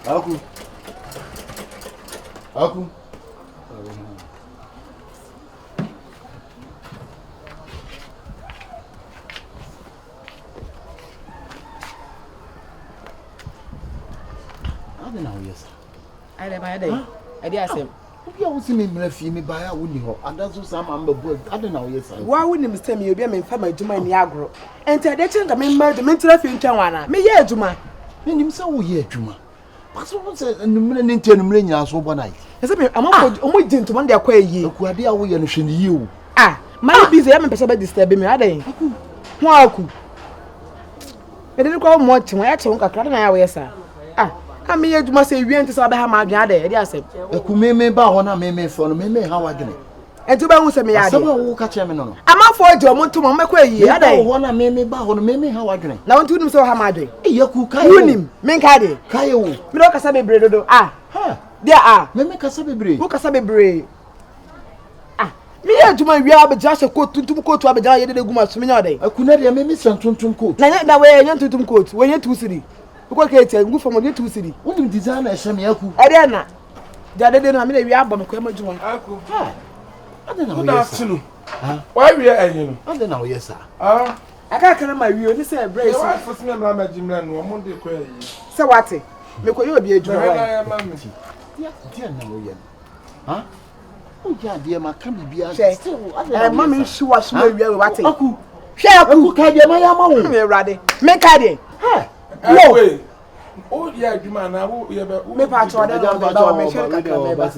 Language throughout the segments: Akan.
Aku. Aku. Adɛn na woyɛ saa? Adɛn mayɛ dɛn? Ɛde asɛm. Obi a wosi me mmerɛ fie me baeɛ a wonni hɔ ada so saa ma mbɛbu adɛn na woyɛ saa? Wo a wonim sɛ meyɛ obi a memfa m'adwuma nni agorɔ. Nti adeɛ kye nka memma adwuma mentena fie ntwɛn wo anaa? Meyɛ adwuma. Menim sɛ woyɛ adwuma. Pastor wo sɛ anummerɛ ne nti anummerɛ nyinaa so wobɔ night. Ɛsɛ me amanfoɔ ah. ɔmo gye ntoma no de akɔ ayie. Akuade a woyɛ no hwɛ ne yie o. Ah, mayɛ ah. busy yɛ mepɛ sɛ ɔbɛ disturb me adɛn? Aku. Ho aku. Mede no kɔ mo kye ho ɛkye ho kakra adɛn na yɛ a woyɛ saa? Ah, a meyɛ adwuma sɛ ewia nti sɛ wabɛha m'adwene adɛn ɛde asɛm. Aku me me ba hɔ na me me fɔ no me me ha w'adwene. Nti wobɛhu sɛ meyɛ adeɛ. Asɛm a woka kyerɛ me no no. Amanfoɔ gye ɔmo ntoma ɔmo bɛkɔ ayie adɛn. Meba hɔ na me me ba hɔ no me me ha w'adwene. Na wo nti wonim sɛ woha m'adwene. Eyi aku kae o. Wonim menka adeɛ. Kae o. Me de wokasa bebree dodo ah. Ha. Deɛ ah. Me me kasa bebree. Wokasa bebree. Ah. Meyɛ adwuma wia abɛgyina hyɛ coat tuntum coat abɛgyina yɛ dede gu ma so menya ɔdɛn. Aku na deɛ me me sɛ ntuntum coat. Na nyɛ na wɔyɛ nyɛ ntuntum coat wɔyɛ 2 cedi. Wokɔ kɛntɛn ngu fam wɔyɛ 2 cedi. Wonim design na ɛhyɛ me aku. Ɛdeɛ na. Gya dede no a, me na wia abɔ me kɔ ɛma adwuma. Ako. Ha. Adɛn na Good woyɛ saa? afternoon. Wawie ɛyi no. Adɛn na woyɛ saa? Ah. Aka aka na ma wie oni sɛ ɛbrɛ Yɛ esi. wife si me mra mɛgye mmerɛ no ɔmo de kɔ ɛyi. Sɛ wate. Mekɔ yɛ obi adwuma Bɛhwɛ wae. na yɛ ma me. Deɛ deɛ na woyɛ no. Ha? Woyɛ adeɛ ma ka biribiara. Hwɛ. Still, adɛn na Ɛma me woyɛ saa? nhye w'asom awia wei wate. Aku. Hwɛ aku. Aku ka deɛ ma yɛ ama wo. Me awurade. Menka deɛ. Ha. Wo. Ɛwei. Wo yɛ adwuma anaa wo yɛ bɛ. Me pa kyɛ ɔdɛ na ɔbɛ ba wa mehwɛ kakra mɛ ba.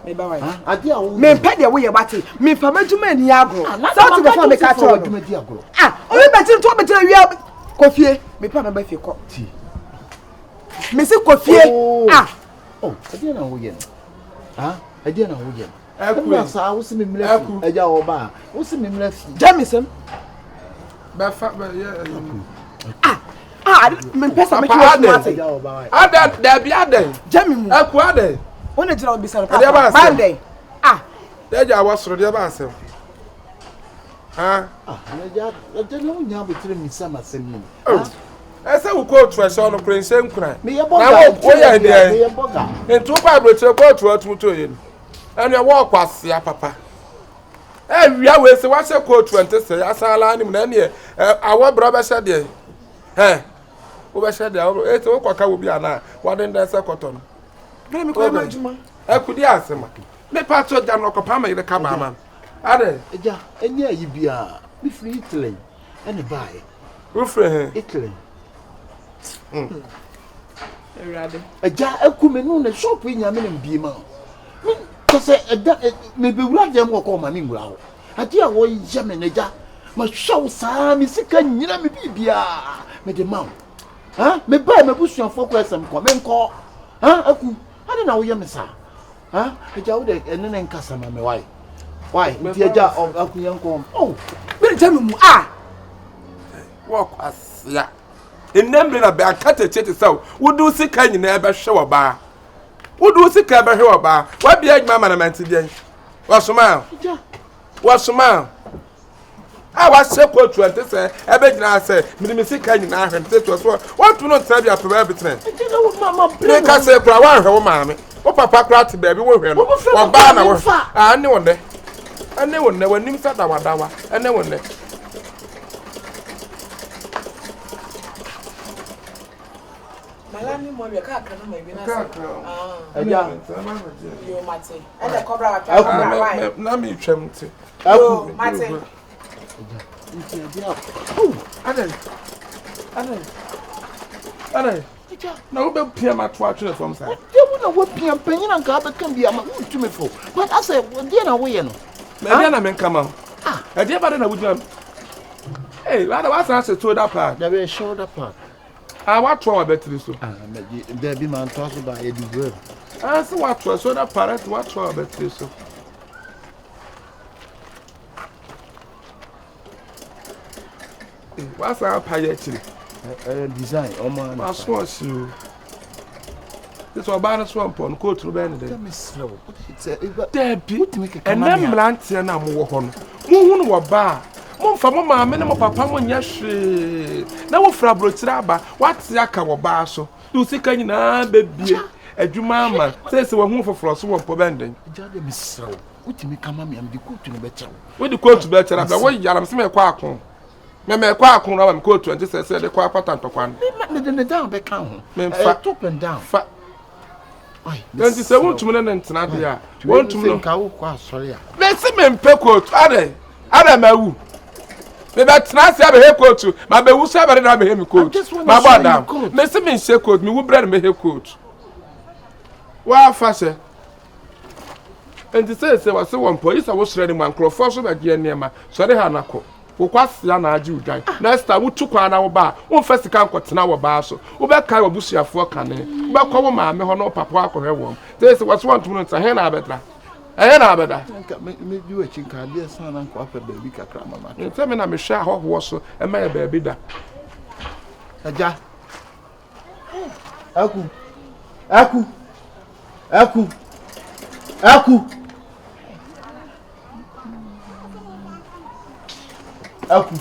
Mɛ ba wa. Ade a wo. Me mpɛ deɛ woyɛ wate. Me nfa m'adwuma ani agorɔ. Sɛ wote bɛfa me ka kyerɛ no. Ah, obi bɛkyerɛ nti wobɛkyerɛ wia kɔ fie. Me pa mɛba fie kɔ. Me se kɔ fie. Ah. Oh, ɛdeɛ na woyɛ no. Ah, ɛdeɛ na woyɛ no. Ɛku. Ɛna saa wo se me mmerɛ fi. Ɛgya wɔ ba. Wo se me mmerɛ fi. Gya me sɛm. Bɛfa bɛ yɛ ɛyi. Ah. Ah, mempɛ sɛ metwe wɔ sum ase. Adɛn, dabi adɛn. Gya me mu. Aku adɛn. Wo ne gyina wo bisa no papa. Ban dɛn. Ah. Dɛgya wɔ soro deɛ ba asɛm. Ha. Ah, ɛgya, ɛgya na wonya abotire mmisa m'asɛm mu. Oh. Ɛsɛ wo kootu ɛhyɛ ɔno koro nhyɛ nkuran. Meyɛ bɔga. Na wo woyɛ deɛ. Meyɛ bɔga. Nti wokɔ aburokyire kootu ɔtum to yɛ no. Ɛnna ɛwɔ ɔkwasea papa. Awia wei sɛ wahyɛ kootu ɛnte sɛ asan ala anim na ɛneɛ awɔ brɛ bɛhyɛ deɛ hɛ wobɛhyɛ deɛ awɔ eti wokɔka wo bi anaa wadendɛn sɛ kɔtɔ no. Bɛrɛ mi kɔ ɛma adwuma. Akudi asɛm a mepa to gya no ɔkɔpa ma yere ka maa ma no adɛ. Agya ɛnyɛ ayi biara mefiri Italy ɛna baeɛ. Wofiri he? Italy. Awurade. Agya aku me no na shop yi nyame na mbie ma me kyɛ sɛ ɛda mebɛwura dɛm wɔ kɔ ma me nwura hɔ adeɛ a wɔyɛ me no agya mahwɛ wo saa me sika nyina me biribiaa mede ma wo ha mebae m'abusuafoɔ kɔ ɛsɛm kɔ menkɔ ha aku ade na woyɛ me saa ha agya wo de ɛne ne nkasa ma me wae wae nti agya aku yɛnkɔ oh Mene me mu a wɔkɔ asea Nnɛ mmere na bɛ akatakye te sɛ wo. Wode wo sika nyinaa bɛhwɛ wɔ baa. Wode wo sika bɛhwɛ wɔ baa. Wabea adwuma ama na mante deɛn. Wɔsomaa. Wɔsomaa. A wahyɛ kootu ɛnte sɛ ɛbɛgyina ha sɛ mede me sika nyinaa hwɛ nte soɔ soɔ. Wɔnto no ntena bi apɛ baabi tena. Meka sɛ kora woanhwɛ wo maame. Wo papa kora te baabi wohwɛ no. Wɔbaa na wohwɛ. Ɛne wo nnɛ. Ɛne wo nnɛ. W'anim sɛ dawadawa. Ɛne wo nnɛ. Malani mo wie kakra no ma wie na sɛ. Ɛja. Yo mate. Ɛna kɔbra wa twa kɔbra wa. Na mi twɛm te. Yo mate. Nti ɛdi a. Oh. Adɛn. Adɛn. Adɛn. Na wobɛ pia ma to atwene fam saa. Deɛ wo na wapia mpanyin anka abɛka bi ama wontumi fo. But asɛ deɛ na woyɛ no. Na ɛdeɛ na menka ma wo. Ɛdeɛ ba de na wogyina. Hey, wada wasan ahyɛ shoulder pad. Dabi yɛ shoulder pad. Ah, watoa wa bɛtiri so. Ah, dabi ma ntoa so ba yɛ di wura. Ah, sɛ watoa shoulder pad ɛti watoa wa bɛtiri so. Wasan apa yɛ akyiri. Ɛyɛ design ɔmo ana. Waso ɔsi o. Sɛ ɔbaa no so ɔmpɔ no kóòtù no bɛyɛ ne dɛ. Dɛbi ɛnɛ mmeranteɛ no a mowɔ hɔ no mohunu wɔ baa a Momfa mo maame ne mo papa mo nyɛ hwee. Na wofiri aburokyire aba, woate aka wɔ baa so. De wo sika nyinaa bɛbie adwuma ama. Seesei wahu foforɔ so wɔ mpɔ bɛnden. Agya deɛ mesrɛ wo, wotumi ka ma me a mede kootu no bɛkyɛ wo. Wode kootu bɛkyɛ no abɛ woyare me sɛ mekɔ ako. Me mekɔ ako no ama me kootu ɛnte sɛ sɛ yɛde kɔ akɔta ntɔkwa no. Mede ne down bɛka ho. Memfa. Top and down. Fa. Nti sɛ wontumi ne ne ntena deɛ a wontumi no. Nka wokɔ asɔre a. Mesi mempɛ kootu adɛn adɛn mawu. Mebɛtena ase abɛhɛ kootu mabɛwu so abɛde na abɛhɛ me kootu mabɔ adam mesi menhyɛ kootu mewu berɛ no mɛhɛ kootu. Woafa hyɛ. Nti seesei wɔse wɔn pɔ yi sɛ wosrɛ no mu a nkurɔfoɔ nso bɛgye nneɛma sɔre ha na kɔ. Wo kwasea na agye wo dwan. Next time wotu kwan na woba a, womfa sika nkɔtena wɔ baa so. Wobɛkae w'abusuafoɔ kane. Wobɛkɔ wo maame hɔ ne wo papa hɔ akɔhwɛ wɔn. Seesei wɔse wɔntom no ntra, he na abɛtra? Ɛhe na abɛda? Nka medi w'akyi nka adeɛ san na nka wapɛ baabi kakra ma matɔ. Sɛ me na mehwɛ ahɔhoɔ so ma yɛ baabi da. Agya. Aku. Aku. Aku. Aku. Aku.